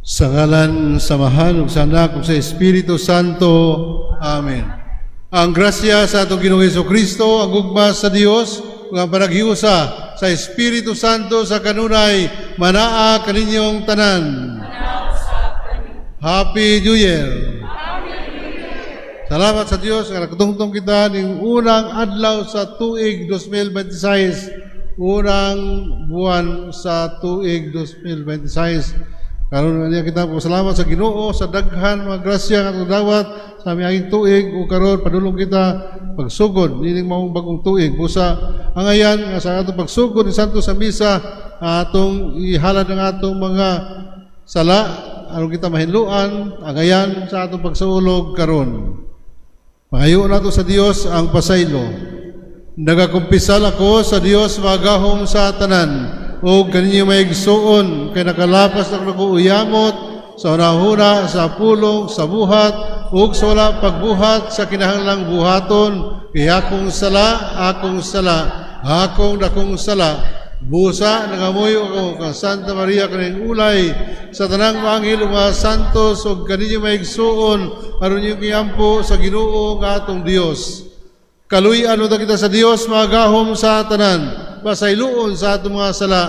Sa ngalan sa Amahan ug sa Anak ug sa Espiritu Santo. Amen. Ang grasya sa atong Ginoong Kristo, ang gugma sa Dios, ug ang panaghiusa sa Espiritu Santo sa kanunay manaa kaninyong tanan. Happy New Year! Salamat sa Dios nga nakatungtong kita ning unang adlaw sa tuig 2026, unang buwan sa tuig 2026. Karon niya kita pasalamat sa Ginoo sa daghan mga grasya nga atong dawat sa miaging tuig, ug karon padulong kita pagsugod nining maong bagong tuig. Busa angayan nga sa atong pagsugod ni Santo sa misa, atong ihalad ang atong mga sala aron kita mahinluan angayan sa atong pagsaulog karon. Pangayo nato sa Dios ang pasaylo. Nagakumpisal ako sa Dios magahom sa tanan ug kaninyo, mga igsuon, kay nakalapas ako uyamot sa hunahuna, sa pulong, sa buhat ug sa wala pagbuhat sa kinahanglang buhaton, kay akong sala, akong sala, akong dakong sala. Busa nangamuyo ako kang Santa Maria kaning ulay, sa tanang mga anghel ug mga santos, ug kaninyo, mga igsuon, aron inyong iampo sa Ginoo nga atong Dios. Kaluy-an unta kita sa Dios magahom sa tanan, pasayloon sa atong mga sala.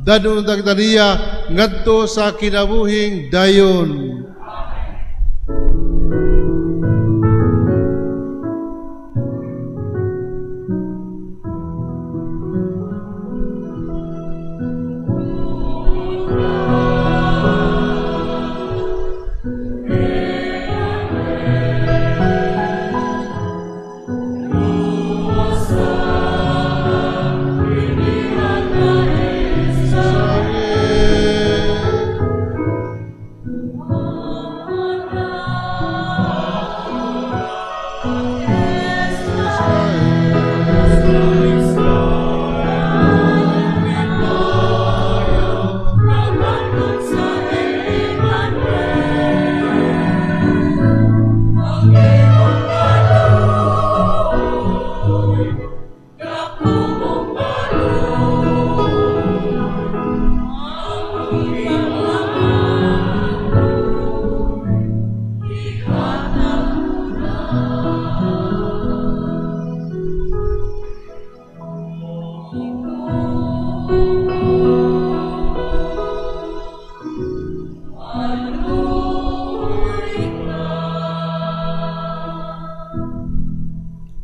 Dad-on unta kita niya ngadto sa kinabuhing dayon.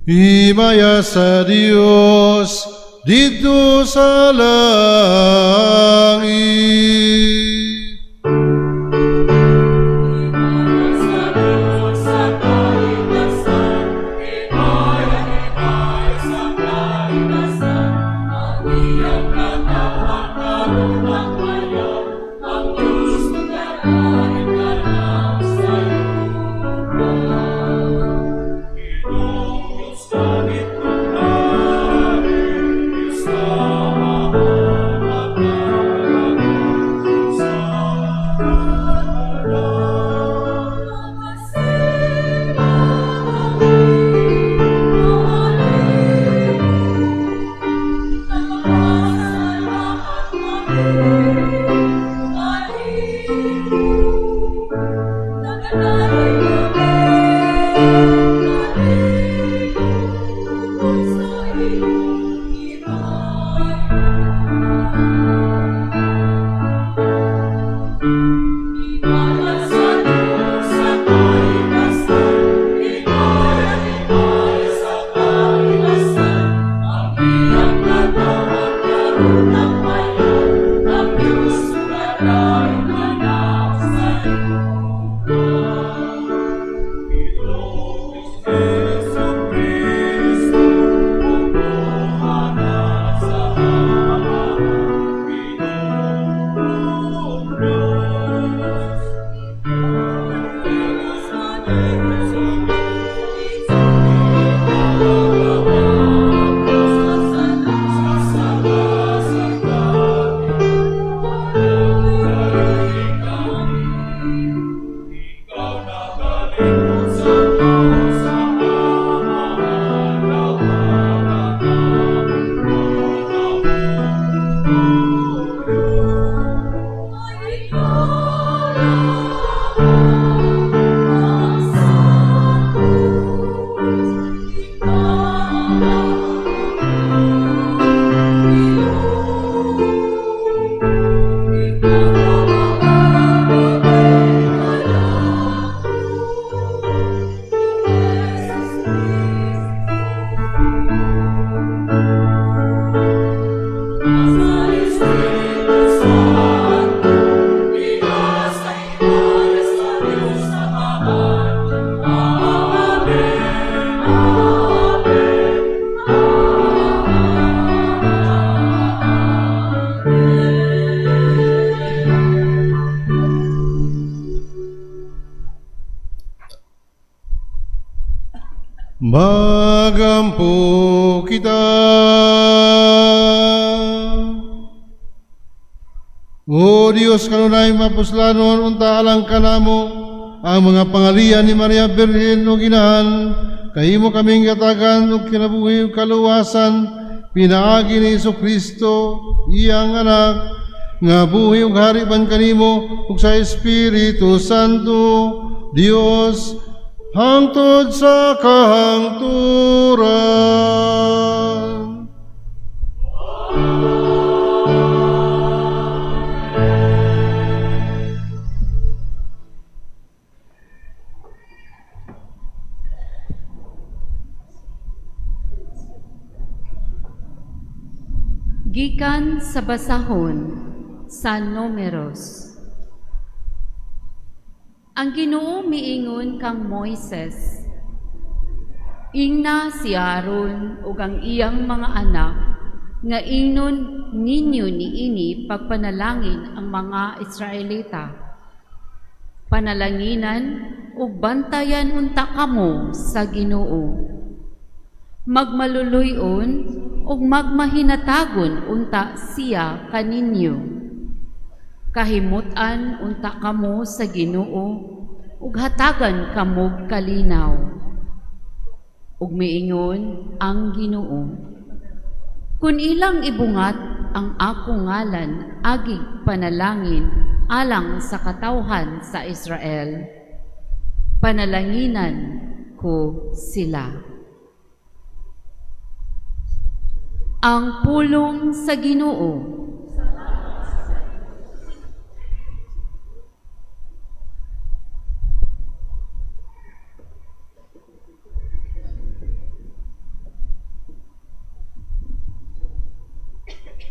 Himaya sa Dios didto sa langit. Himaya sa Diyos sa kaitasan, himaya, himaya sa kaitasan, ang iyang katawan karunang payag, ang Diyos nagdala sa yuta. Ginoong Diyos kanitong hari, sa makalagan sa Himaya sa Diyos sa kaitasan, himaya, himaya sa kaitasan, ang iyang katawan karunang payag, ang Diyos nagdala sa yuta. Ginoong Jesu Kristo, na sa Ama, Ginoong Diyos. Magampo kita. O Diyos, kanunay mapuslanon, unta alang kanamo ang mga pangalian ni Maria Birhen ug Inahan, kay imo kaming gatagan og kinabuhi ug kaluwasan pinaagi ni Hesus Kristo, iyang anak, nga buhi ug hari ban kanimo ug sa Espiritu Santo, Dios, hangtod sa kahangturan. Gikan sa basahon sa Numeros. Ang Ginoo miingon kang Moises, "Ingna si Aaron ug ang iyang mga anak nga ingnon ninyo niini pagpanalangin ang mga Israelita. Panalanginan ug bantayan unta kamo sa Ginoo. Magmaluluy-on ug magmahinatagon unta siya kaninyo. Kahimut-an unta kamo sa Ginoo ug hatagan kamog kalinaw." Ug miingon ang Ginoo, "Kun ilang ibungat ang akong ngalan agig panalangin alang sa katawhan sa Israel, panalanginan ko sila." Ang pulong sa Ginoo.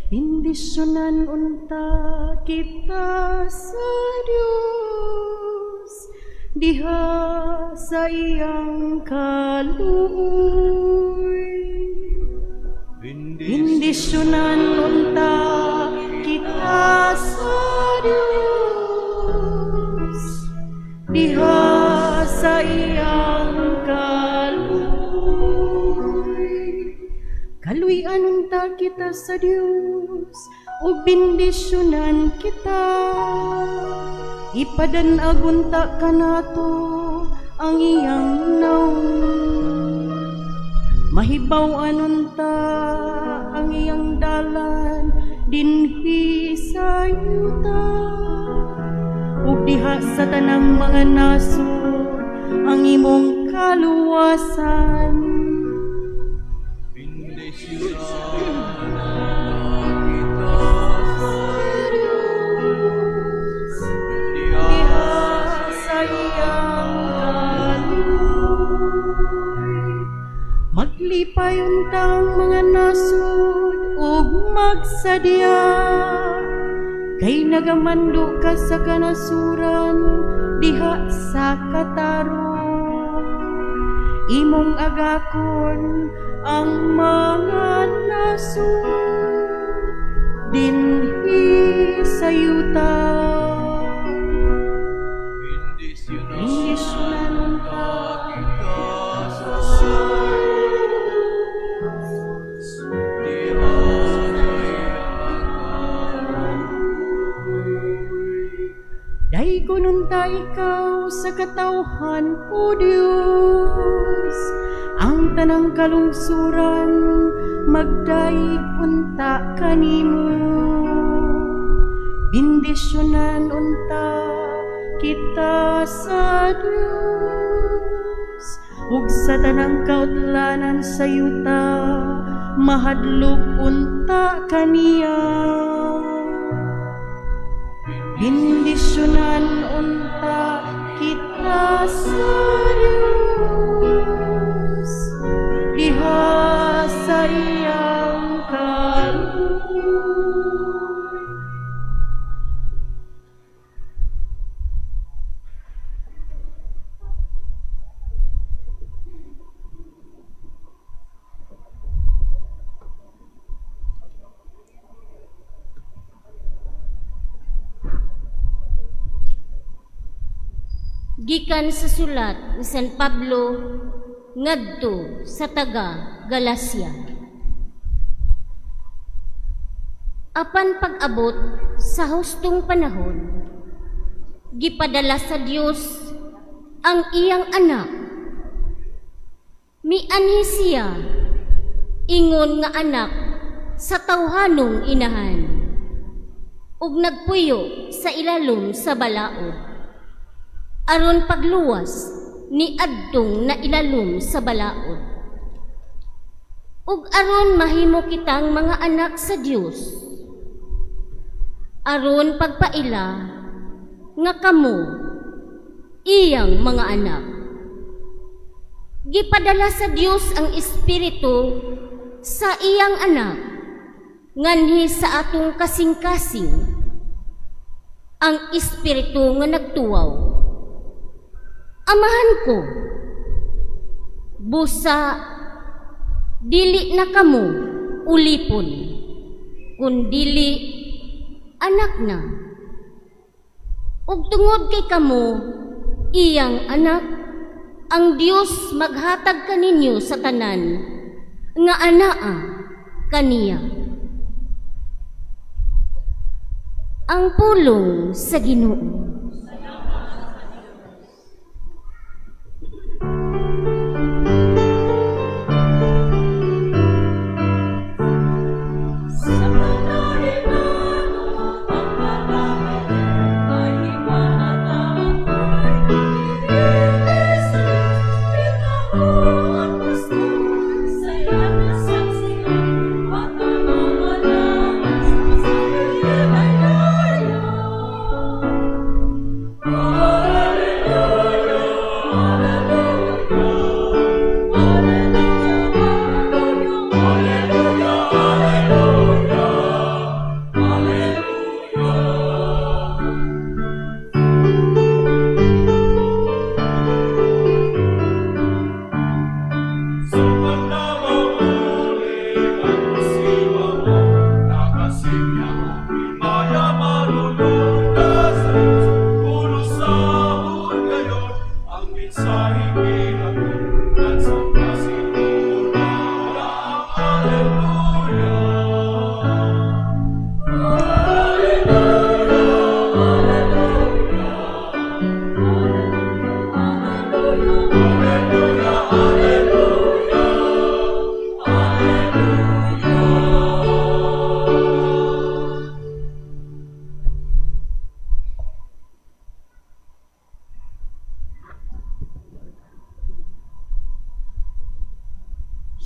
Bendisyonan unta kita sa Dios diha sa iyang kaluoy. Bendisyonan unta kita sa Dios diha sa iyang kaluoy. Kaluy-an unta kita sa Dios ug bendisyonan kita. Ipadan-ag unta kanato ang iyang nawong. Mahibaw-an unta ang iyang dalan dinhi sa yuta ug diha sa tanang mga nasod ang imong kaluwasan. Bendisyonan kita sa Diyos diha diha sa iyang kaluoy. Maglipay unta ang mga nasod ug magsadya kay nagamando ka sa kanasuran diha sa katarong. Imong agakon ang mga nasod dinhi sa yuta. Bendisyonan Bendisyonan unta kita sa Diyos diha sa iyang kaluoy. Daygon unta ikaw sa katawhan, O Dios. Ang tanang kalungsuran magdayeg unta kanimo. Bendisyonan unta kita sa Dios ug sa tanang kautlanan sa yuta mahadlok unta kaniya. Bendisyonan unta kita sa Dios diha sa iyang kaluoy. Gikan sa sulat ni San Pablo ngadto sa taga Galacia. Apan pag-abot sa hustong panahon, gipadala sa Dios ang iyang anak. Mianhi siya ingon nga anak sa tawhanong inahan ug nagpuyo sa ilalom sa balaod aron pagluwas ni adtong nailalom sa balaod ug aron mahimo kitang mga anak sa Dios, aron pagpaila nga kamo iyang mga anak. Gipadala sa Dios ang Espiritu sa iyang anak nganhi sa atong kasing-kasing, ang Espiritu nga nagtuwaw, "Amahan ko." Busa dili na kamo ulipon, kundili anak na. Ug tungod kay kamo iyang anak, ang Dios maghatag kaninyo sa tanan nga anaa kaniya. Ang pulong sa Ginoo.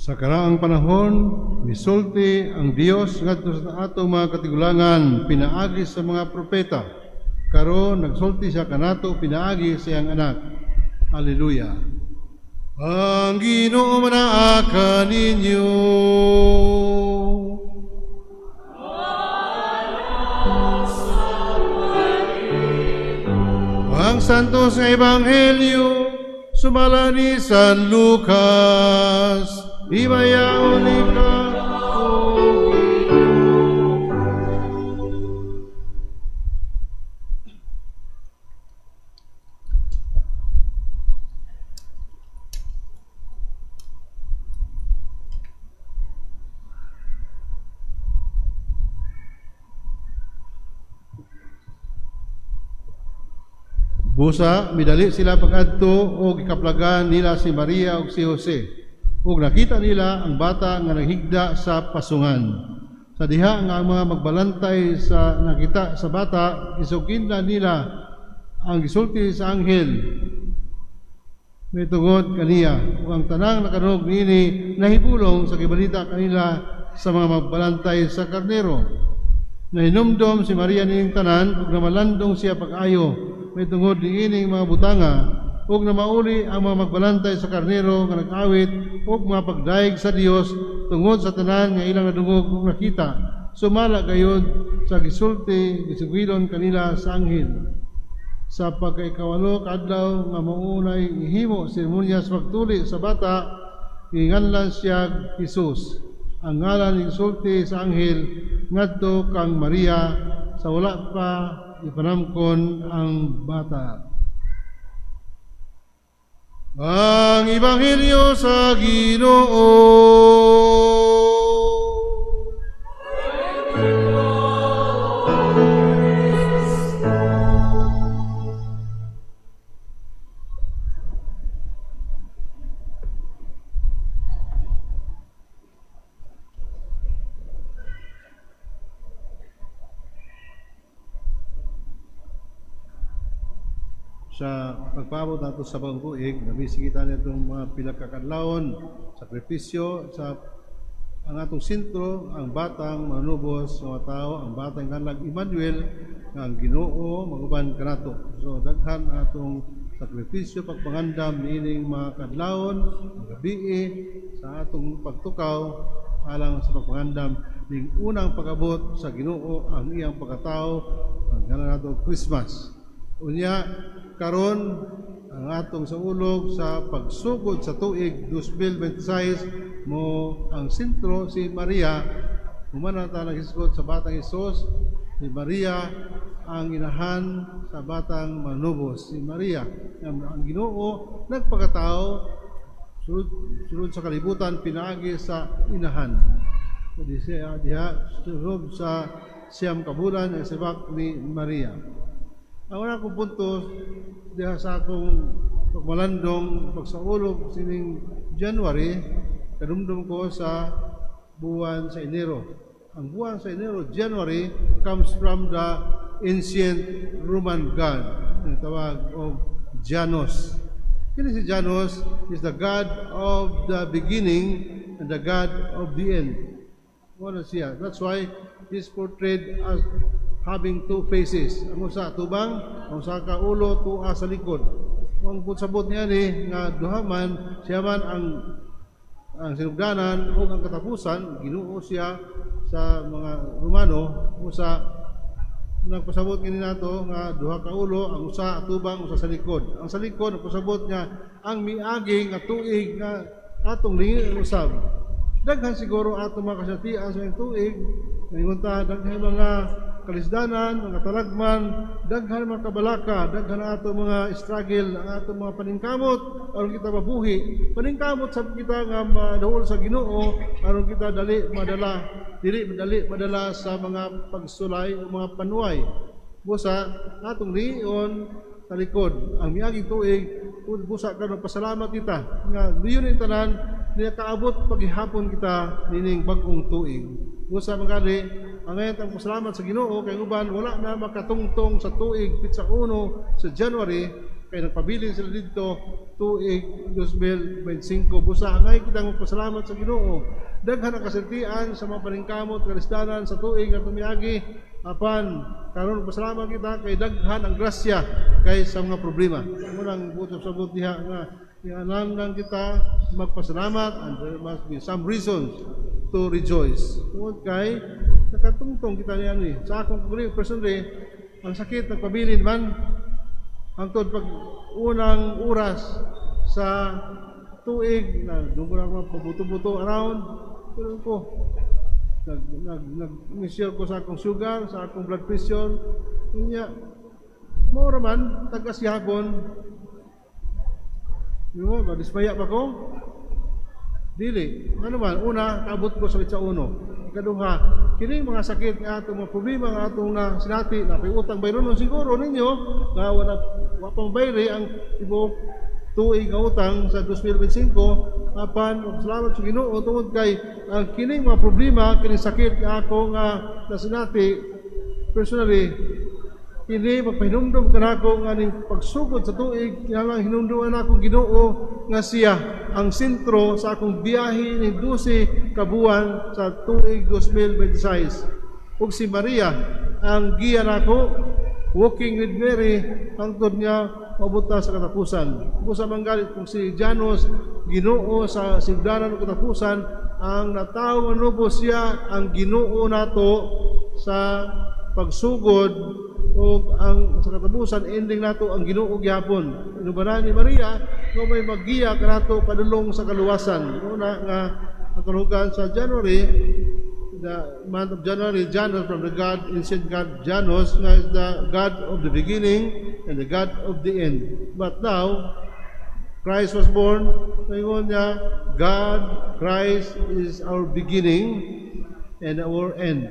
Sa karaang panahon, misulti ang Dios ngadto sa atong mga katigulangan pinaagi sa mga propeta. Karon nagsulti siya kanato pinaagi sa iyang anak. Hallelujah. Ang Ginoo manaa kaninyo. Ang Santos nga Ebanghelyo sumala ni San Lucas. Himayaon ikaw, O Ginoo. Busa, midali sila pag-adto o gikaplagan nila si Maria ug si Jose. Ug nakita nila ang bata nga naghigda sa pasungan. Sa diha nga ang mga magbalantay sa nakita sa bata, gisugkinan nila ang gisulti sa anghel may tungod kaniya. Ug ang tanang nakadungog niini nahibulong sa gibalita kanila sa mga magbalantay sa karnero. Nahinumdom si Maria nining tanan ug namalandong siya pag-ayo may tungod niining mga butanga, ug namauli ang mga magbalantay sa karnero nga nag-awit ug mga pagdayeg sa Dios tungod sa tanan nga ilang nadungog ug nakita, sumala gayud sa gisulti gisugilon kanila sa anghel. Sa pagkaikawalo ka adlaw nga maunay ihimo seremonya sa pagtuli sa bata, ginganlan siya Jesus, ang ngalan gisulti sa anghel ngadto kang Maria sa wala pa ipanamkon ang bata. Ang Ebanghelyo sa Ginoo. Sa pagpaabot nato sa bagong tuig, nabisi kita nitong mga pila ka kadlawon, sakripisyo sa ang atong sentro, ang batang manubos sa mga tao, ang batang ngalan Emmanuel, nga ang Ginoo maguban kanato. So daghan atong sakripisyo pagpangandam niining mga kadlawon, mga gabii sa atong pagtukaw alang sa pagpangandam ning unang pag-abot sa Ginoo ang iyang pagkatao, ang ngalan nato Christmas. Unya karon ang atong saulog sa pagsugod sa tuig 2026 mo ang sentro si Maria. Human na ta naghisgot sa batang Hesus, si Maria ang inahan sa batang manubos. Si Maria ang Ginoo nagpakatao sulod, sulod sa kalibutan pinaagi sa inahan. Di siya diha sulod sa 9 ka bulan ang sibak ni Maria. Ang una kong punto diha sa akong pagmalandong pagsaulog sining January, kadumdum ko sa buwan sa Enero. Ang buwan sa Enero, January, comes from the ancient Roman god, ang tawag og Janus. Kini si Janus is the god of the beginning and the god of the end. Wala siya. That's why he's portrayed as having two faces. Ang usa tubang, ang usa ka ulo, tuwa sa likod. Ang sabot niya ni nga duha man siya man ang sinugdanan o ang katapusan, Ginoo siya sa mga Romano. Usa nagpasabot kini nato nga duha ka ulo, ang usa atubang, usa sa likod. Ang sa likod nagpasabot nga ang miagi nga tuig nga atong lingi usab. Daghan siguro atong mga kasatian sa tuig, ingon ta daghan mga kalisdanan, mga talagman, daghan mga kabalaka, daghan ang atong mga struggle, ang atong mga paningkamot aron kita mabuhi. Paningkamot sab kita nga maduol sa Ginoo aron kita dali madala, dili madali madala sa mga pagsulay o mga panuay. Busa atong lion sa likod ang miaging tuig, busa karon pasalamat kita nga luyon ni tanan niya kaabot paghihapon kita nining bag-ong tuig. Busa magali ang ngayon ang pasalamat sa Ginoo kay uban wala na makatungtong sa tuig pitsa 1 sa January kay nagpabilin sila didto tuig 2025. Busa angay kita magpasalamat sa Ginoo. Daghan ang kasintian sa mga paningkamot kalisdanan sa tuig nga tumiagi, apan karon pasalamat kita kay daghan ang grasya kay sa mga problema. Munang buot sa buot diha nga lang kita magpasalamat, and there must be some reasons to rejoice. Tungod kay nakatungtong kita niyan ni. Sa akong personally, ang sakit nagpabilin man hangtod pag unang oras sa tuig na doon ko na pabuto-buto around, pero ko nag nag nag measure ko sa akong sugar, sa akong blood pressure, unya mao ra man tagas gihapon. Di mo ba dismaya pa ko? Dili. Ano man, una, kaabot ko sa pitsa uno. Ikaduha, kining mga sakit nga atong mga problema nga atong na sinati na utang bayronon siguro ninyo nga wala wa pang bayri ang tibuok tuig nga utang sa 2025, apan salamat sa Ginoo tungod kay ang kining mga problema, kining sakit nga ako nga nasinati personally, kini magpahinumdum kanako nga ning pagsugod sa tuig kinahanglan hinumduman akong Ginoo nga siya ang sentro sa akong biyahe ning 12 ka buwan sa tuig 2026, ug si Maria ang giya nako, walking with Mary hangtod nga maabot ta sa katapusan. Busa manggalit kung si Janus Ginoo sa sinugdanan ug katapusan, ang natawo nga nubos siya ang Ginoo nato sa pagsugod o ang sa katapusan, ending nato ang Ginoo gihapon. Inubanan ni Maria nga may maggiya kanato padulong sa kaluwasan. Una nga ang kalugan sa January, the month of January, Janus, from the God, ancient God Janus, nga is the God of the beginning and the God of the end. But now, Christ was born, ingon niya, God, Christ is our beginning and our end.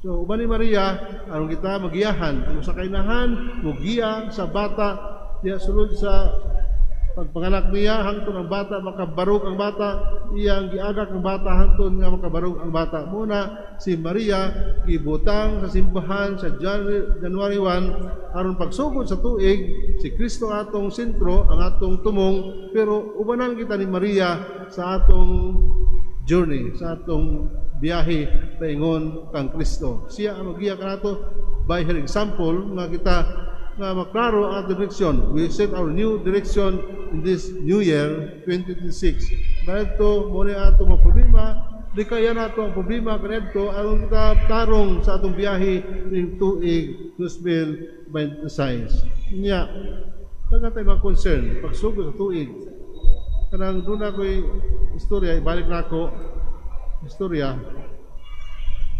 So, uban ni Maria, aron kita magiyahan, ang usa ka inahan, mugiya sa bata, diya sulod sa pagpanganak niya, hangtod ang bata makabarog ang bata, iyang giagak ang bata hangtod nga makabarog ang bata. Mao na si Maria gibutang sa simbahan sa January 1 aron pagsugod sa tuig, si Kristo ang atong sentro, ang atong tumong, pero ubanan kita ni Maria sa atong journey, sa atong biyahe paingon kang Kristo. Siya ang magiya kanato by her example nga kita nga maklaro ang atong direksyon. We set our new direction in this new year, 2026. Kanadto, mao ni atong mga problema, di kaya nato ang problema kanadto aron kita tarong sa atong biyahe ning tuig 2026. Nya, daghan tayo mga concern pagsugod sa tuig. Kanang doon ako'y istorya, ibalik na ako istorya.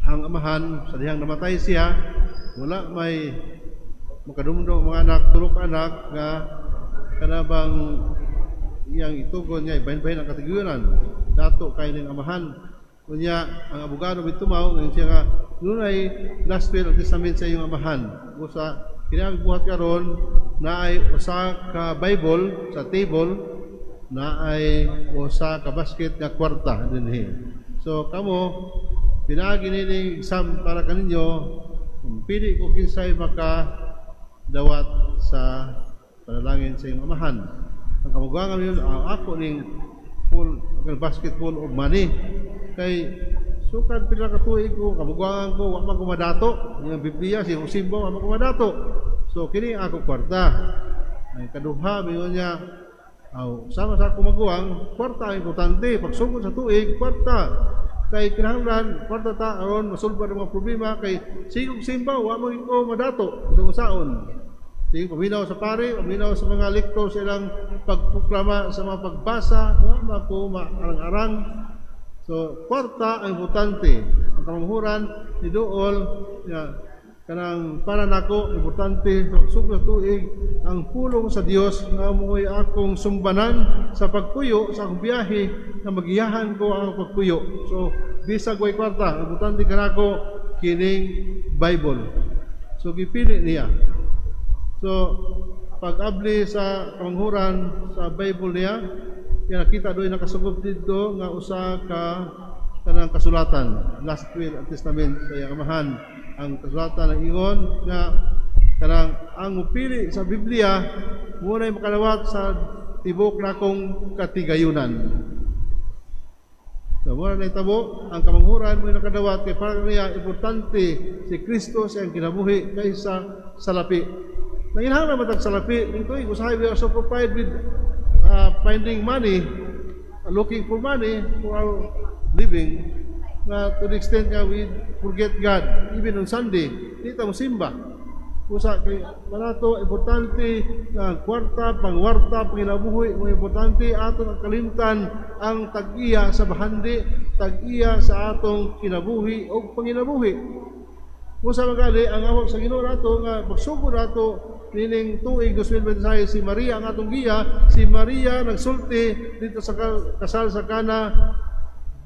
Ang amahan, sa dihang namatay siya, wala may makadumdum mga anak, tulo ka anak nga kanabang iyang itugon niya, ibahin-bahin ang katiguyunan. Dato kay ning amahan. Unya, ang abogado mitumaw, ngayon siya nga, dunay last will and testament sa iyong amahan. Usa, kini ang buhat karon na ay usa ka Bible sa table, na ay usa ka basket nga kwarta dinhi. So kamo pinaagi nining exam para kaninyo, pili ko kinsay maka dawat sa panalangin sa iyong amahan. Ang kamugwangan yun, ang ako ning full ang basket full of money. Kay sukad pila ka tuig ko, kamugwangan ko, wa man ko madato. Yung Biblia, siyang simba, wa man ko madato. So kini ang ako kwarta. Ang kaduha, mingon niya, aw, sama sa akong maguwang, kwarta ang importante. Pagsugod sa tuig, kwarta. Kay kinahanglan, kwarta ta aron masulbad ang mga problema kay sigog simba, wa man ko madato sa usaon. Sige, paminaw sa pare, paminaw sa mga lektor sa ilang pagproklama sa mga pagbasa, wa man ko maarang-arang. So, kwarta ang importante. Ang kamanghuran ni Duol, ya, kanang para nako importante sa tuig ang pulong sa Dios nga mo'y akong sumbanan sa pagpuyo sa akong biyahe nga magiyahan ko ang pagpuyo. So bisag way kwarta, ang importante kanako kining Bible. So gipili niya. So pag-abli sa kamanghuran sa Bible niya, ya nakita doon nakasugob didto nga usa ka kanang kasulatan, last will and testament sa iyang amahan. Ang kasulatan ng ingon nga kanang ang mupili sa Biblia mao nay makalawat sa tibok nakong katigayunan. So, mao na nahitabo, ang kamanghuran mo nakadawat kay para niya importante si Kristo sa iyang kinabuhi kaysa salapi. Nanginahanglan man tag salapi ning tuig, usahay we are so occupied with finding money, looking for money for our living, nga to the extent nga we forget God even on Sunday, di ta mo simba. Usa kay manato importante nga ang kwarta, pangwarta, panginabuhi mo importante aton ang kalimtan ang tag-iya sa bahandi, tag-iya sa atong kinabuhi o panginabuhi. Usa magali ang awag sa Ginoo nato nga pagsugod nato nining tuig 2026, si Maria ang atong giya. Si Maria nagsulti dito sa kasal sa Kana,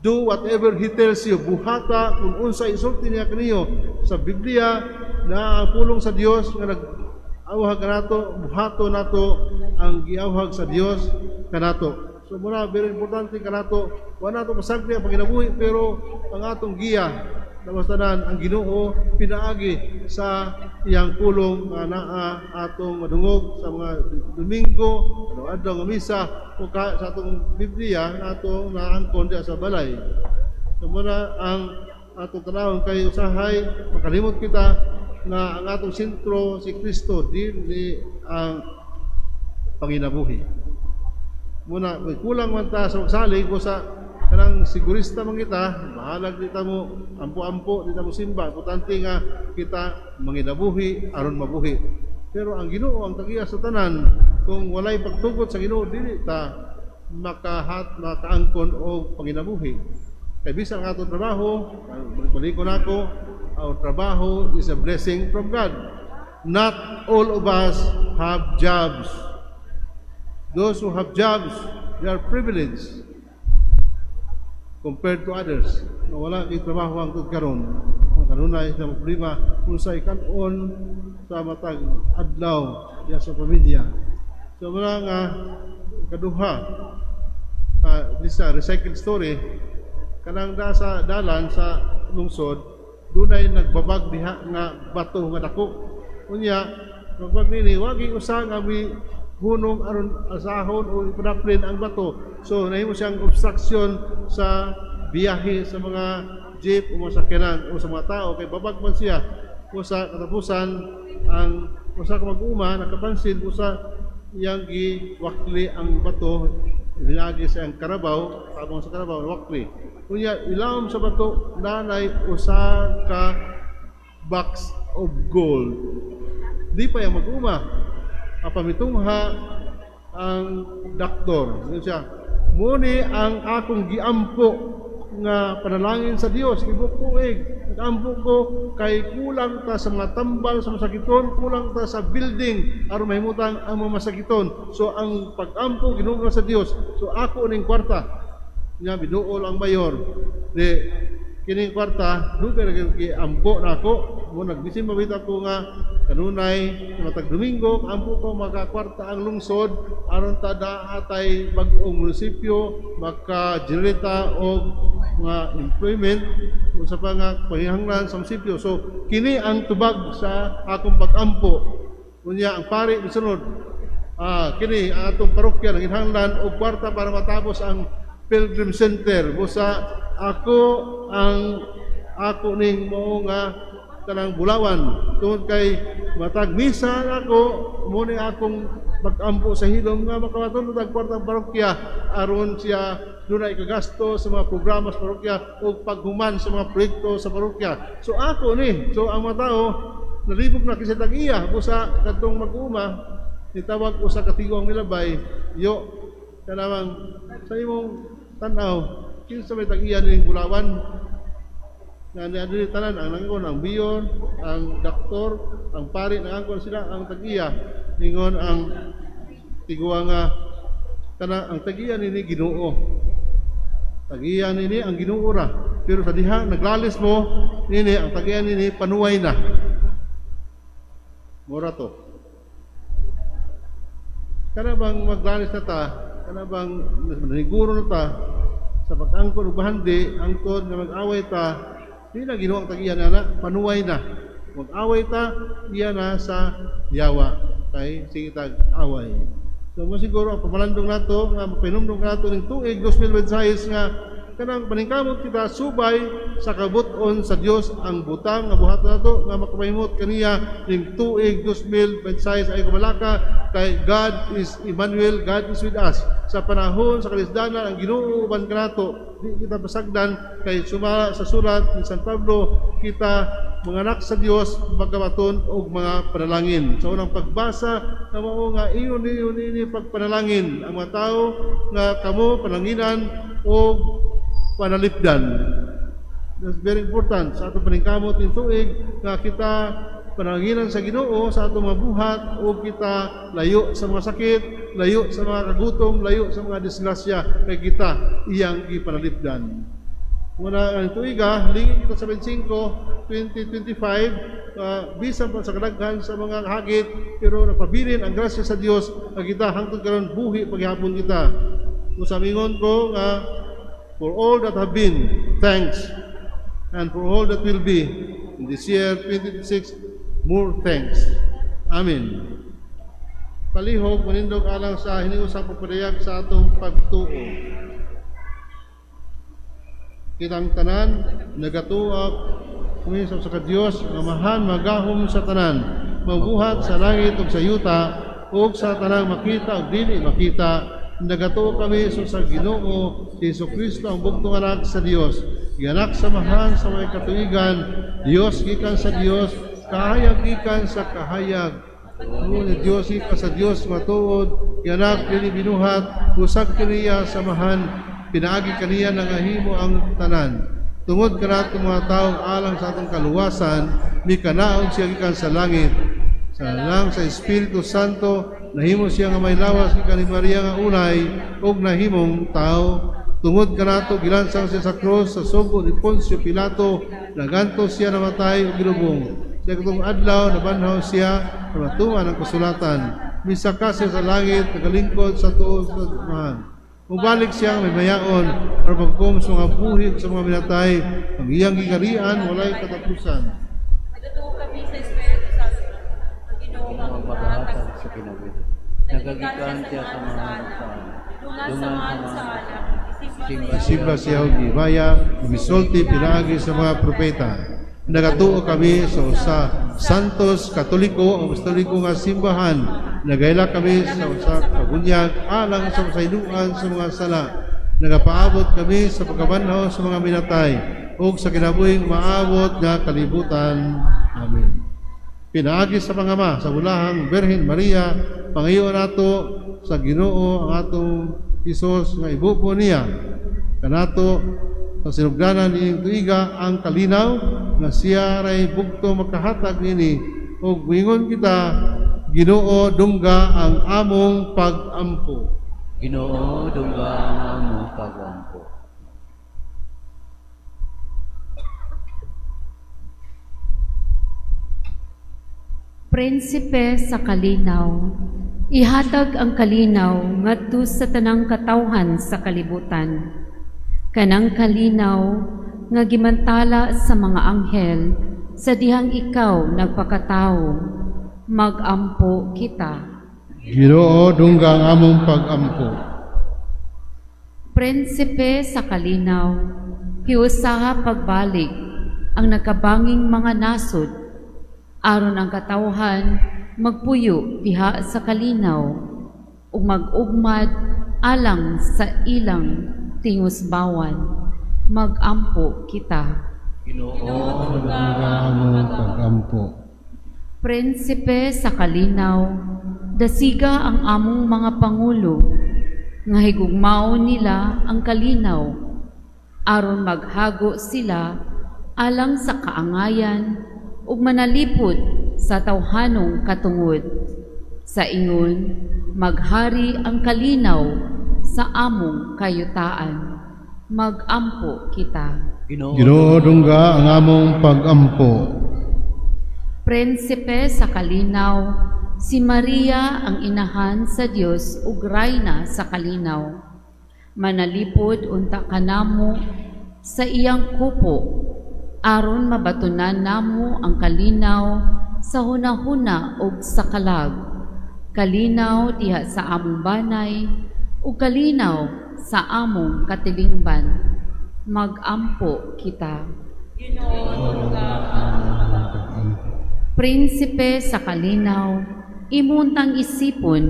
"Do whatever He tells you." Buhata kung unsa isulti niya kaniyo. Sa Biblia na ang pulong sa Dios nga nag-awhag kanato, buhato nato ang giawhag sa Dios kanato. So muna very importante kanato, wa nato masagdi ang panginabuhi pero ang atong giya lawas tanan ang Ginoo pinaagi sa iyang pulong nga naa atong madungog sa mga Domingo, adlaw nga misa o ka, sa atong Biblia na atong naangkon diya sa balay. So muna ang atong tanawon kay usahay makalimot kita nga ang atong sentro si Kristo, dili ang panginabuhi. Muna, kung kulang man ta sa pagsalig o sa kanang sigurista man kita, bahalag di ta mo ampo-ampo, di ta mo simba. Importante nga kita manginabuhi aron mabuhi. Pero ang Ginoo ang tagiya sa tanan. Kung walay pagtugot sa Ginoo, dili ta makaangkon og panginabuhi. Kay bisan ang atong trabaho, balik-balikon nako, our trabaho is a blessing from God. Not all of us have jobs. Those who have jobs, they are privileged compared to others na wala kay trabaho hangtod karon. Ang kanunay sa problema kung sa ikan-on sa matag adlaw diya sa pamilya. So muna nga kaduha, this recycled story, kanang da sa dalan sa lungsod, dunay nagbabag diha nga bato nga dako. Unya magbag nini, wagi usa nga mi hunong aron asahon o ipadaplin ang bato. So nahimo siyang obstruction sa biyahe sa mga jeep o mga sakyanan o sa mga tao kay babag man siya. O sa katapusan, ang usa ka mag-uma nakapansin usa iyang giwakli ang bato, hinagi sa iyang karabaw, tabang sa karabaw wakli. Unya ilawom sa bato nanay usa ka box of gold. Di pa yung mag-uma, apamitungha ang doktor. Yun siya, "Muni ang akong giampo nga panalangin sa Dios libok tuig. Nag-ampo ko kay kulang ta sa mga tambal sa masakiton, kulang ta sa building aron mahimutang ang mga masakiton. So ang pag-ampo Ginoo sa Dios. So ako ning kwarta." Nya biduol ang mayor. Di kining kwarta dugay na giampo na ako mo, nagbisin mabita ko nga kanunay matag Domingo ampo ko makakwarta ang lungsod aron ta atay bag-ong munisipyo, maka-generate og mga employment, usa pa nga panginahanglan sa munisipyo. So kini ang tubag sa akong pag-ampo." Unya ang pari misunod, "Kini ang atong parokya nanginahanglan og kwarta para matapos ang Pilgrim Center. Busa ako ang ako ning mao nga kanang bulawan tungod kay matag misa ako mo ni akong pag-ampo sa hilom nga makawaton og kwarta ang parokya aron siya dunay kagasto sa mga programa sa parokya o paghuman sa mga proyekto sa parokya. So ako ni." So ang mga tao nalibog na kasi tag-iya. Busa kadtong mag-uma nitawag usa ka tiguang milabay, "Yo, kanamang sa imong tan-aw, kinsa may tag-iya ning bulawan?" Nga ni tanan ang nangkon, ang mayor, ang doktor, ang pari, nangangkon sila ang tag-iya. Ingon ang tiguang nga kana, "Ang tag-iya nini Ginoo. Tag-iya nini ang Ginoo ra. Pero sa diha naglalis mo nini, ang tag-iya nini panuway na." Mura to. Kana bang maglalis na ta, kana bang maniguro na ta sa pag-angkon ug bahandi, angkon nga mag-away ta, di na Ginoo ang tag-iya na, panuway na. Mag-away ta, iya na sa yawa kay sige tag away. So mo siguro ang pamalandong nato nga mapahinumdom nato ning tuig 2026 nga kanang paningkamot kita subay sa kabut-on sa Dios ang butang nga buhaton nato nga makapahimot kaniya ning tuig 2026 ay kabalaka kay God is Emmanuel, God is with us. Sa panahon sa kalisdanan, ang Ginoo uban kanato, di kita pasagdan kay suma sa sulat ni San Pablo, kita mga anak sa Dios magabaton og mga panalangin. Sa unang pagbasa na mao nga ingon ninyo nini pagpanalangin ang mga tao nga kamo panalanginan og panalipdan. That's very important sa atong paningkamot ning tuig nga kita panalanginan sa Ginoo sa atong mga buhat o kita layo sa mga sakit, layo sa mga kagutom, layo sa mga disgrasya kay kita iyang gipanalipdan. Muna ang tuiga, lingi kita sa 25, 2025, bisan pa sa kadaghan sa mga hagit, pero napabilin ang grasya sa Dios nga kita hangtod karon buhi paghapon kita. Kung sa mingon ko nga, for all that have been, thanks. And for all that will be in this year 2026, more thanks. Amen. Palihog, manindog alang sa hiniusang pagpadayag sa atong pagtuo. Kitang tanan, nagatuo kami sa usa ka Dios, nga Amahan magahom sa tanan, magbuhat sa langit ug sa yuta, ug sa tanang makita ug dili makita. Nagatuo kami sa Ginoo, si Hesus Kristo, ang bugtong anak sa Dios, gianak sa Amahan sa way katuigan, Dios gikan sa Dios, kahayag gikan sa kahayag. Tungod ni Dios gikan sa Dios matuod, gianak, dili binuhat, usag kaniya sa Amahan, pinaagi kaniya nangahimo ang tanan. Tungod kanato mga tawo alang sa atong kaluwasan, mikanaog siya gikan sa langit. Sa lang sa Espiritu Santo, nahimo siya nga may lawas gikan ni Maria nga unay ug nahimong tao. Tungod kanato gilansang siya sa krus sa sugo ni Poncio Pilato, nagantos siya, namatay ug gilubong. Sa ikatulong adlaw nabanhaw siya sa matuman ang kasulatan. Misaka siya sa langit, nagalingkod sa tuo sa Amahan. Mubalik siya nga maymayaon aron paghukom sa mga buhi ug sa mga minatay, ang iyang gingharian walay katapusan. Nagatuo kami sa Espiritu Santo, ang Ginoo Ginoo ang maghatag sa kinabuhi. Nagagikan siya sa mga sa Dungan sa mga sa anak, Isimba Isimba siya og gihimaya, misulti pinaagi sa mga propeta. Nagatuo kami sa usa Santos Katoliko o Apostoliko nga simbahan. Nagaila kami sa usa ka bunyag alang sa kasayloan sa mga sala. Nagapaabot kami sa pagkabanhaw sa mga minatay ug sa kinabuhing maabot nga kalibutan. Amen. Pinaagi sa pangama sa bulahang Birhen Maria, pangayo nato sa Ginoo ang atong Hesus nga ibubo niya kanato sa sinugdanan niining tuiga ang kalinaw nga siya ray bugto makahatag nini, ug moingon kita, Ginoo, dungga ang among pagampo. Ginoo, dungga ang among pagampo. Prinsipe sa kalinaw, ihatag ang kalinaw ngadto sa tanang katawhan sa kalibutan. Kanang kalinaw nga gimantala sa mga anghel sa dihang ikaw nagpakatawo, magampo kita. Ginoo, dungga ang among pagampo. Prinsipe sa kalinaw, hiusaha pagbalik ang nakabanging mga nasod, aron ang katawhan magpuyo diha sa kalinaw ug mag-ugmad alang sa ilang tingusbawan. Magampo kita. Ginoo, Dungga ang among pagampo. Prinsipe sa kalinaw, dasiga ang among mga pangulo, nga higugmaon nila ang kalinaw, aron maghago sila alang sa kaangayan ug manalipod sa tawhanong katungod. Sa ingon, maghari ang kalinaw sa among kayutaan. Magampo kita. Ginoo, Ginoo, dungga ang among pagampo. Prinsipe sa kalinaw, si Maria ang inahan sa Dios ug rayna sa kalinaw. Manalipod unta kanamo sa iyang kupo aron mabatunan namo ang kalinaw sa hunahuna ug sa kalag. Kalinaw diha sa among banay ug kalinaw sa among katilingban. Magampo kita. Ginoo, dungga ang Pagampo. Prinsipe sa kalinaw, imuntang isipon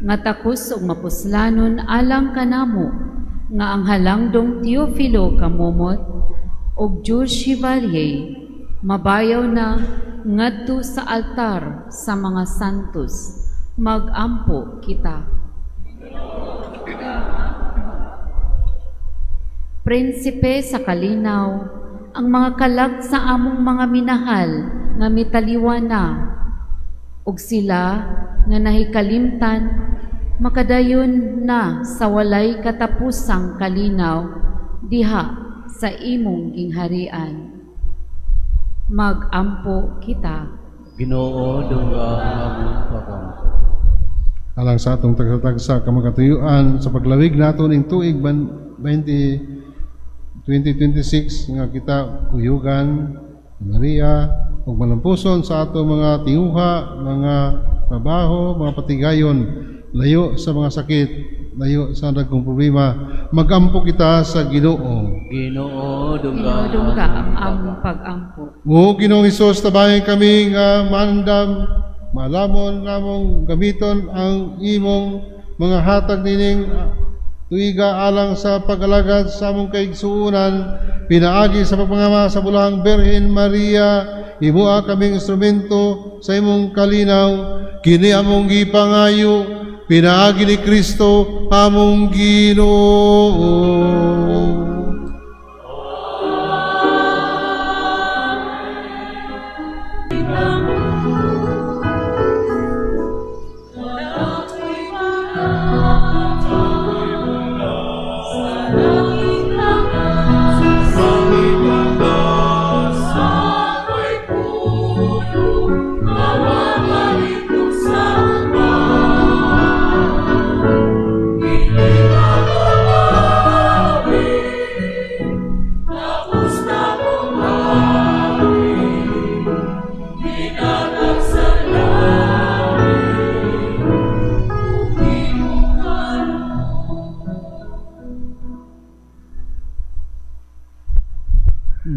nga takos ug mapuslanon alang kanamo nga ang halangdong Teofilo Camomot ug Jules Chevalier mabayaw na ngadto sa altar sa mga santos. Magampo kita. Prinsipe sa kalinaw, ang mga kalag sa among mga minahal nga mitaliwa na, ug sila nga nahikalimtan makadayon na sa walay katapusang kalinaw diha sa imong gingharian. Magampo kita. Ginoo, dungga ang among pagampo. Alang sa atong tagsa-tagsa ka mga katuyuan sa paglawig nato ning tuig 20 2026 nga kita kuyugan ni Maria ug malampuson sa ato mga tinguha, mga trabaho, mga patigayon, layo sa mga sakit, layo sa dagkong problema. Magampo kita sa Ginoo. Ginoo, dungga Ginoo, ang dungga ang among among pagampo. O Ginoong Hesus, tabangi kami nga mandam, malamon namong gamiton ang imong mga hatag nining tuiga alang sa pag-alagad sa among kaigsuonan, pinaagi sa pagpangama sa bulahang Birhen Maria, himoa kaming instrumento sa imong kalinaw, kini among gipangayo, pinaagi ni Kristo among Ginoo.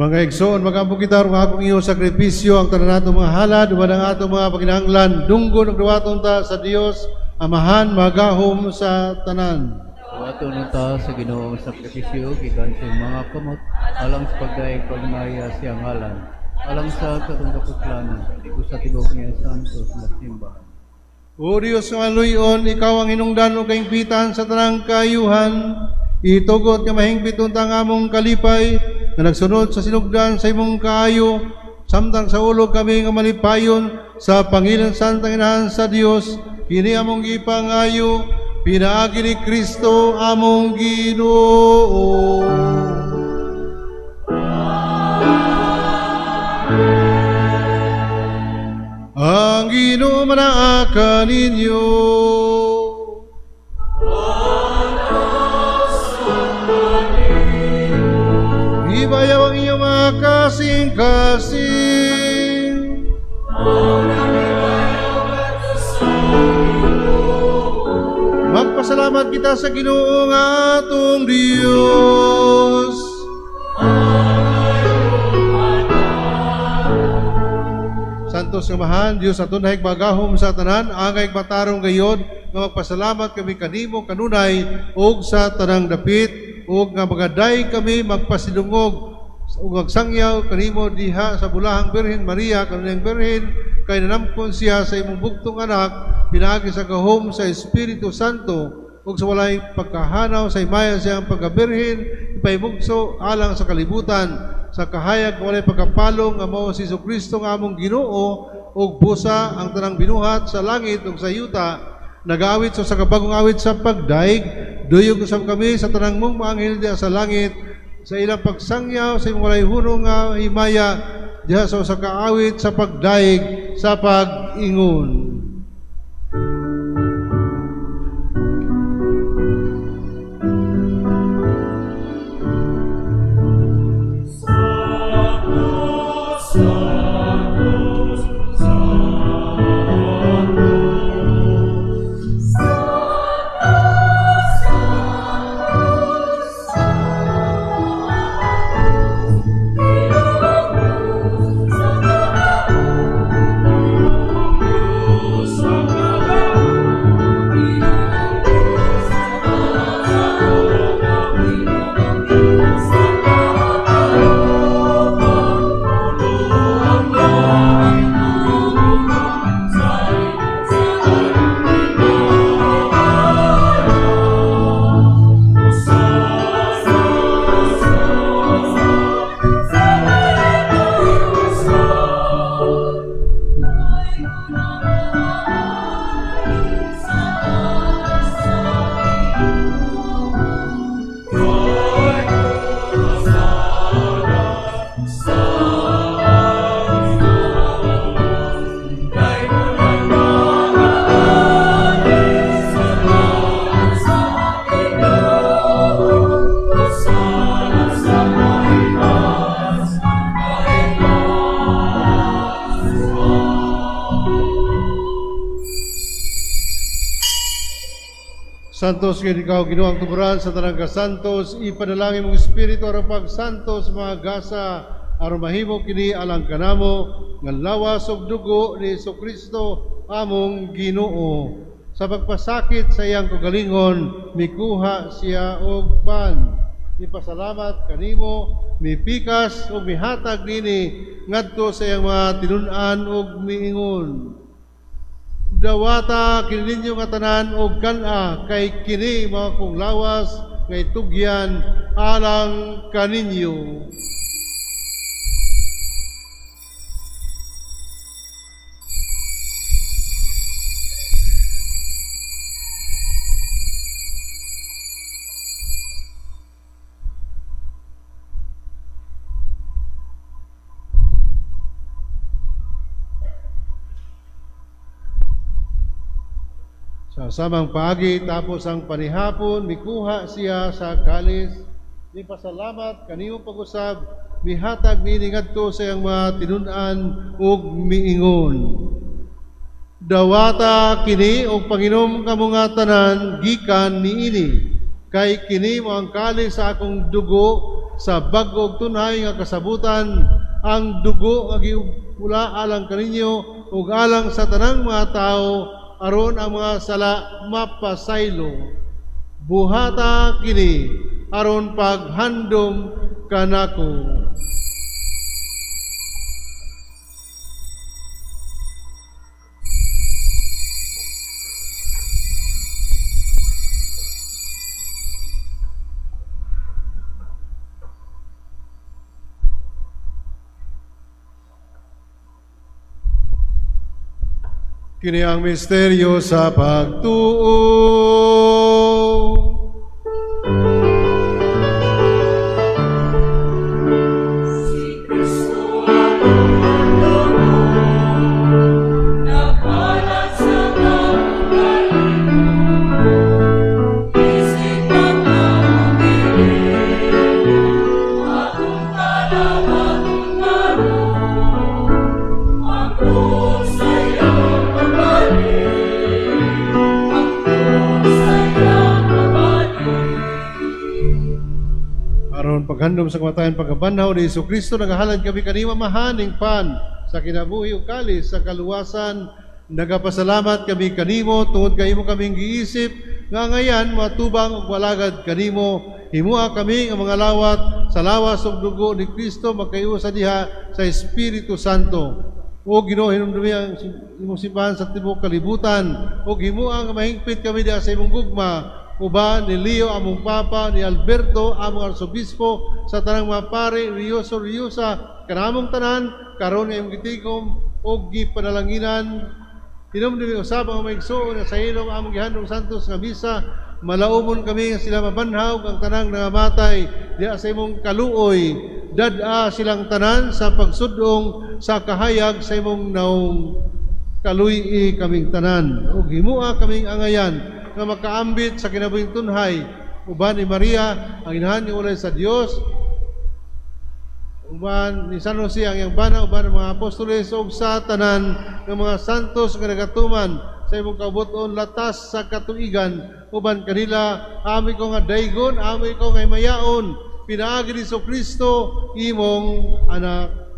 Mga igsoon, magampo kita aron akong iyong sakripisyo ang tanan natong mga halad uban ang atong mga panginahanglan, dunggon ug duwaton ta sa Dios Amahan magahom sa tanan. Duwaton unta sa Ginoo ang sakripisyo gikan sa iyong mga kamot alang sa pagdayeg pagmaya sa iyang ngalan, alang sa katong kapuslanan ug sa tibuok niya santo nga simbahan. O Dios nga maluy-on, ikaw ang hinungdan ug kahingpitan sa tanang kaayuhan. Itugot nga mahingpit unta ang among kalipay nga nagsunod sa sinugdan sa imong kaayo, samtang sa ulog kami nga malipayon sa pangilan sa Inahan sa Dios. Kini among gipangayo pinaagi ni Kristo among Ginoo. Ang Ginoo manaa kaninyo. Ibayaw ang inyong mga kasing-kasing. Magpasalamat kita sa Ginoo nga atong Dios. Santos nga Amahan, Dios aton hayag magahom sa tanan, angay matarong gayod nga magpasalamat kami kanimo kanunay ug sa tanang dapit ug nga magaday kami magpasilungog ug magsangyaw kanimo diha sa bulahang Birhen Maria, kanunayang Birhen, kay nanamkon siya sa imong bugtong anak pinaagi sa gahom sa Espiritu Santo ug sa walay pagkahanaw sa himaya sa iyang pagkabirhen ipahimugso alang sa kalibutan sa kahayag nga walay pagkapalong nga mao si Kristo nga among Ginoo, ug busa ang tanang binuhat sa langit ug sa yuta nagaawit sa kabagong awit sa pagdaig. Duyog usab kami sa tanang mong mga anghel diha sa langit sa ilang pagsangyaw sa imong walay hunong nga himaya diha sa usa ka awit sa pagdaig sa pag-ingon. Santos kay ikaw Ginoo ang tuburan sa tanang kasantos, ipanalangin mong espiritu aron pagsantos mga gasa aron mahimo kini alang kanamo nga lawas ug dugo ni Kristo among Ginoo. Sa pagpasakit sa iyang kaugalingon, mikuha siya og pan. Mipasalamat kanimo, mipikas ug mihatag nini ngadto sa iyang mga tinun-an ug miingon: "Dawata kini ninyo nga tanan og kan-a, kay kini mao akong lawas nga itugyan alang kaninyo." Sa samang paagi, tapos ang panihapon, mikuha siya sa kalis, mipasalamat kanimo pag-usab, mihatag niini ngadto sa iyang mga tinun-an ug miingon: "Dawata kini og panginom kamo nga tanan gikan niini, kay kini mao ang kalis sa akong dugo. sa bag-o ug tunhay nga kasabutan, ang dugo nga giula alang kaninyo ug alang sa tanang mga tawo aron ang mga sala mapasaylo. Buhata kini aron paghandom kanako. Kini ang misteryo sa pagtuo. Napalat sa kaugaligon, isip pagkaong dili, atong tanawaton karon, ang krus sa iyang pabalik, ang krus sa iyang pabalik. Aron paghandom sa kamatayon pagkabanhaw ni Hesus Kristo, nagahalad kami kanimo, Amahan, ning pan sa kinabuhi ug kalis sa kaluwasan. Nagapasalamat kami kanimo tungod kay imo kaming giisip nga ngayan matubang ug walagad kanimo. Himua kami nga mga lawat sa lawas ug dugo ni Kristo magkaiusa diha sa Espiritu Santo. O Ginoo, hinumdumi ang imong simbahan sa tibuok kalibutan ug himua nga mahingpit kami diha sa imong gugma uban ni Leo among Papa, ni Alberto among Arsobispo, sa tanang mga pare, religyoso, relihiyosa, kanamong tanan, karon nga imong gitigom ug gipanalanginan. Hinumdumi usab ang mga igsoon nga sa ilong among gihandong santos nga misa, malaumon kami nga sila mabanhaw ang tanang nangamatay diha sa imong kaluoy. Dad-a silang tanan sa pagsudong sa kahayag sa imong naong. Kaluy-i kaming tanan ug himua kaming angayan nga makaambit sa kinabuhing tunhay uban ni Maria ang inahan nga walay sa Dios, uban ni San Jose ang iyang bana, uban ang mga apostoles ug sa tanan nga mga santos nga nagatuman sa imong kabut-on latas sa katuigan. Uban kanila amo ikaw nga daygon, amo ikaw nga himayaon, pinaagi ni Kristo imong anak.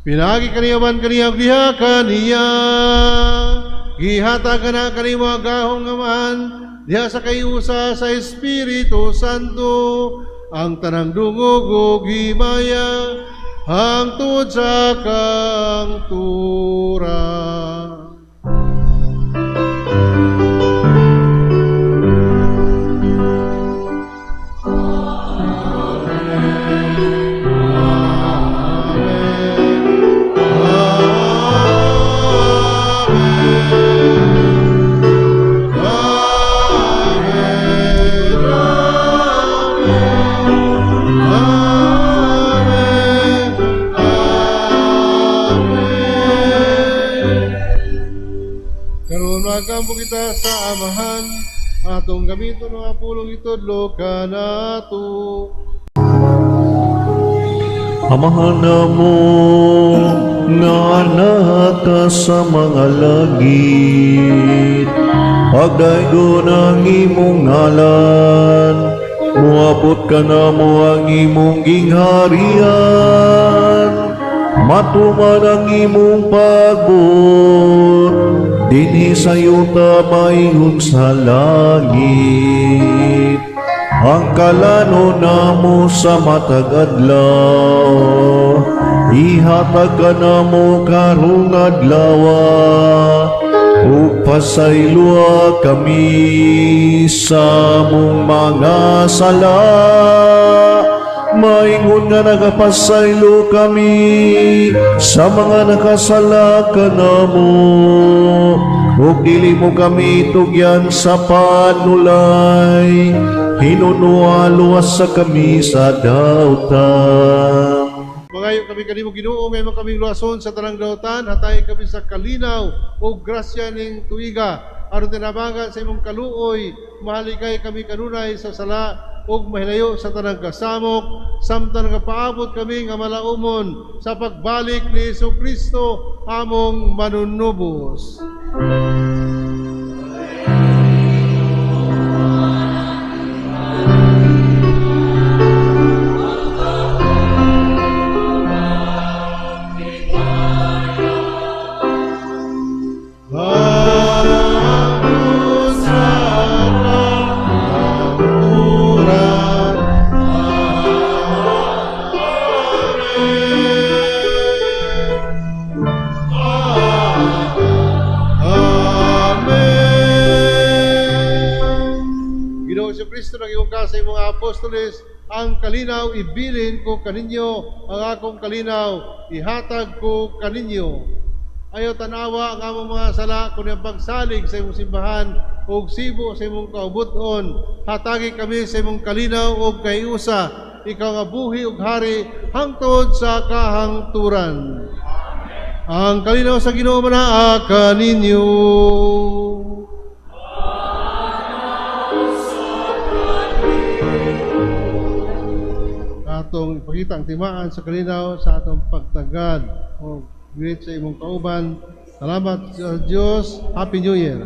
Pinaagi kaniya uban kaniya ug diha kaniya, gihatag na kanimo ang gahom nga Amahan diha sa kaiusa sa Espiritu Santo ang tanang dungog ug himaya hangtod sa kangturan. Amen. Amen. Karon magampo kita sa Amahan, atong gamiton ang pulong itudlo kanato. Amahan namo nga naa ka sa mga langit, pagdaygon ang imong ngalan, muabot kanamo ang imong gingharian, matuman ang imong pagbuot dinhi sa yuta maingon sa langit. Ang kalanon namo sa matag adlaw, ihatag kanamo karong adlaw, ug pasayloa kami sa among mga sala, maingon nga nagapasaylo kami sa mga nakasala kanamo, ug dili mo kami tugyan sa panulay, hinunua luwasa kami sa dautan. Mangayo kami kanimo, Ginoo, nga imo kaming luwason sa tanang dautan, hatagi kami sa kalinaw ug grasya ning tuiga aron tinabangan sa imong kaluoy, mahaligay kami kanunay sa sala ug mahilayo sa tanang kasamok samtang nagapaabot kami nga malaumon sa pagbalik ni Hesus Kristo among manunubos. Kristo, nag-ingon ka sa imong apostoles, "Ang kalinaw ibilin ko kaninyo, ang akong kalinaw ihatag ko kaninyo." Ayaw tanawa ang among mga sala, kundi ang pagsalig sa imong simbahan ug sibo sa imong kaubuton. Hatagi kami sa imong kalinaw ug kahiusa, ikaw nga buhi ug hari hangtod sa kahangturan. Ang kalinaw sa Ginoo manaa kaninyo. Atong ipakita ang timaan sa kalinaw sa atong pagtagad o greet sa imong kauban. Salamat sa Diyos. Happy New Year.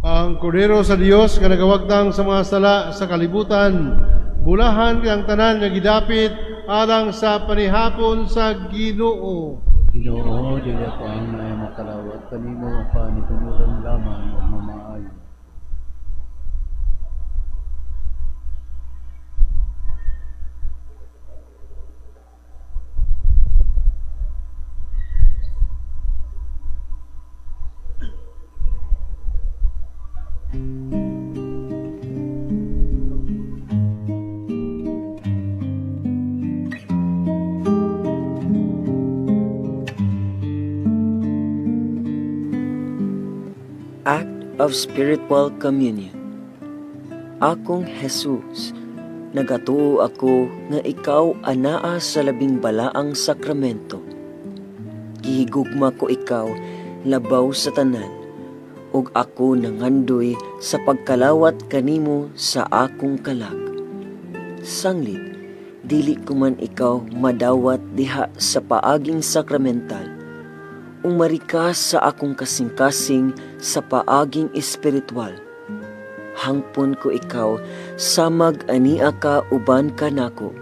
Ang Kordero sa Dios nga nagawagtang sa mga sala sa kalibutan, bulahan ang tanan nga gidapit alang sa panihapon sa Ginoo. Ginoo, dili ako angay makalawat kanimo apan itunguran lamang og mamaayo. Act of Spiritual Communion. Akong Jesus, nagatuo ako nga ikaw anaa sa labing balaang sakramento. Gihigugma ko ikaw labaw sa tanan, ug ako nangandoy sa pagkalawat kanimo sa akong kalag. Sanglit, dili ko man ikaw madawat diha sa paaging sakramental, umari ka sa akong kasing-kasing sa paaging espiritual. Hangpon ko ikaw samag ania ka uban kanako,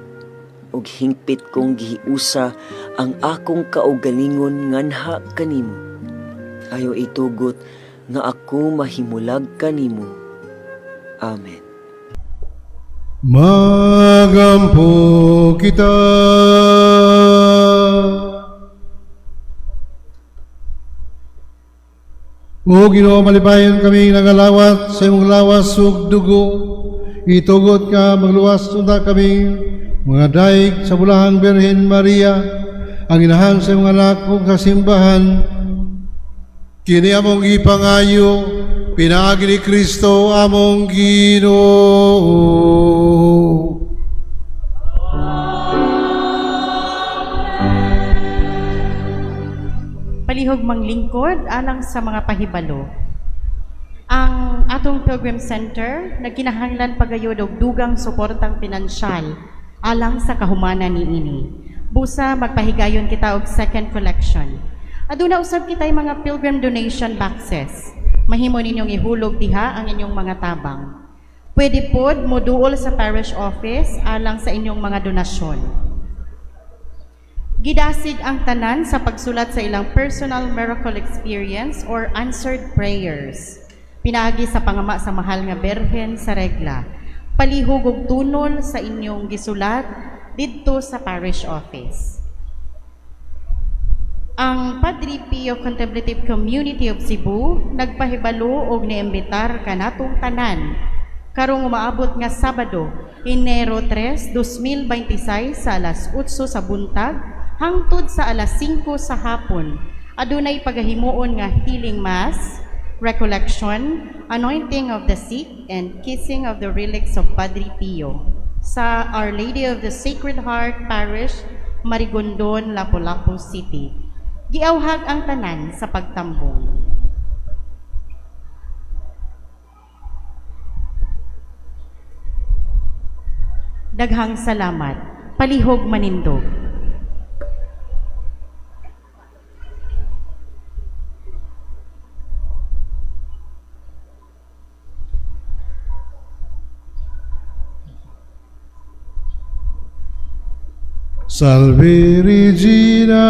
ug hingpit kong gihiusa ang akong kaugalingon nganha kanimo. Ayaw itugot nga ako mahimulag kanimo. Amen. Magampo kita. O Ginoo, malipayon kami nagalawat sa imong lawas ug dugo. Itugot nga magluwas unta kami mga daig sa bulahang Birhen Maria, ang inahan sa imong anak ug sa simbahan. Kini among gipangayo pinaagi ni Kristo among Ginoo. Palihog manglingkod alang sa mga pahibalo. Ang atong Pilgrim Center nagkinahanglan pagayod og dugang suportang pinansyal alang sa kahumanan niini. Busa magpahigayon kita og second collection. Aduna usab kitay mga pilgrim donation boxes. Mahimo ninyong ihulog diha ang inyong mga tabang. Pwede pod moduol sa parish office alang sa inyong mga donasyon. Gidasig ang tanan sa pagsulat sa ilang personal miracle experience or answered prayers. Pinaagi sa pangama sa Mahal nga Berhen sa regla. Palihog og tunol sa inyong gisulat didto sa parish office. Ang Padre Pio Contemplative Community of Cebu nagpahibalo og niimbitar kanatong tanan karong umaabot nga Sabado, Enero 3, 2026 sa alas 8 sa buntag hangtod sa alas 5 sa hapon. Adunay pagahimuon nga healing mass, recollection, anointing of the sick, and kissing of the relics of Padre Pio sa Our Lady of the Sacred Heart Parish, Marigondon, Lapu-Lapu City. Giawhag ang tanan sa pagtambong. Daghang salamat. Palihog manindog. Salve Regina.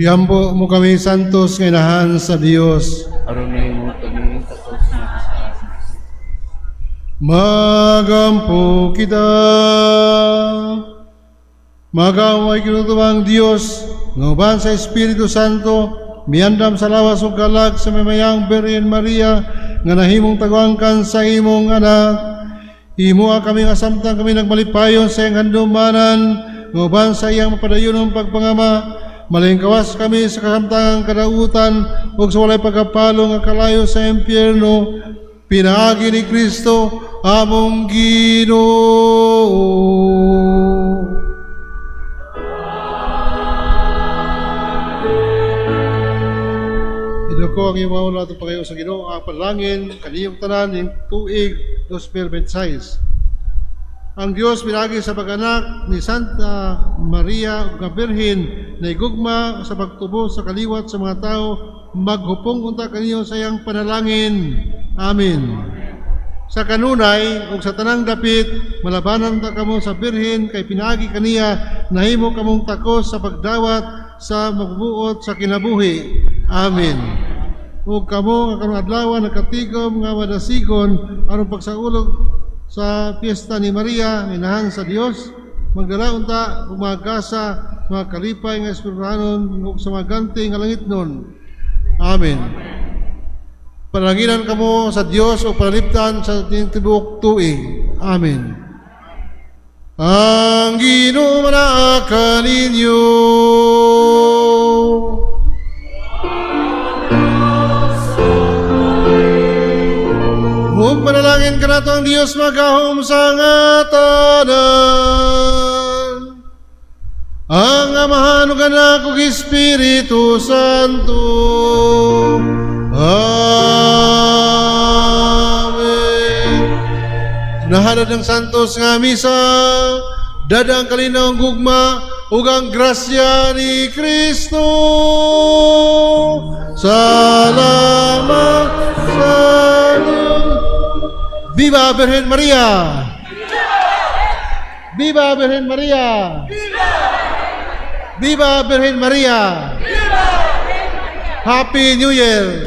Iambo mo kami, Santos nga Inahan sa Dios. Aron mahimo kami takos nga bisan. Magampo kita. Magawa kinutubang Dios, nga uban sa Espiritu Santo, miandam sa lawas ug kalag sa mimayang Birhen Maria, nga nahimong tagwangkan sa imong anak. Himoa kami nga samtang kami nagmalipayon sa iyang handumanan, nga uban sa iyang mapadayunong pagpangama, malingkawas kami sa kasamtangang kadautan ug sa walay pagkapalo nga kalayo sa impyerno, pinaagi ni Kristo among Ginoo. Iduko ang iyong mga ato pagayo sa Ginoo ang panalangin kaniyong tanan ning tuig 2026. Ang Dios pinaagi sa pag-anak ni Santa Maria ug nga Birhen na igugma sa pagtubo sa kaliwat sa mga tao, maghupong unta kaniyo sa iyang panalangin. Amen. Sa kanunay ug sa tanang dapit, malabanan ta kamo sa Birhen kay pinaagi kaniya nahimo kamong takos sa pagdawat sa magbuot sa kinabuhi. Amen. Ug kamo nga karong adlaw nagkatigom nga madasigon aron pagsaulog sa piyesta ni Maria, Inahan sa Dios, magdala unta og mga gasa, mga kalipay nga espirituhanon ug sa mga ganti nga langitnon. Amen. Panalanginan kamo sa Dios o panaliptan sa tibuok tuig. Amen. Ang Ginoo manaa kaninyo. Ug manalangin Panalanginan kanato ang Dios magahom sa nga tanan, ang Amahan ug Anak ug Espiritu Santo. Amen. Nahalad ang santos nga misa, dada ang kalinaw, ang gugma ug ang grasya ni Kristo. Salamat sa Diyos. Viva Virgen Maria! Viva Virgen Maria! Viva Virgen Maria! Happy New Year!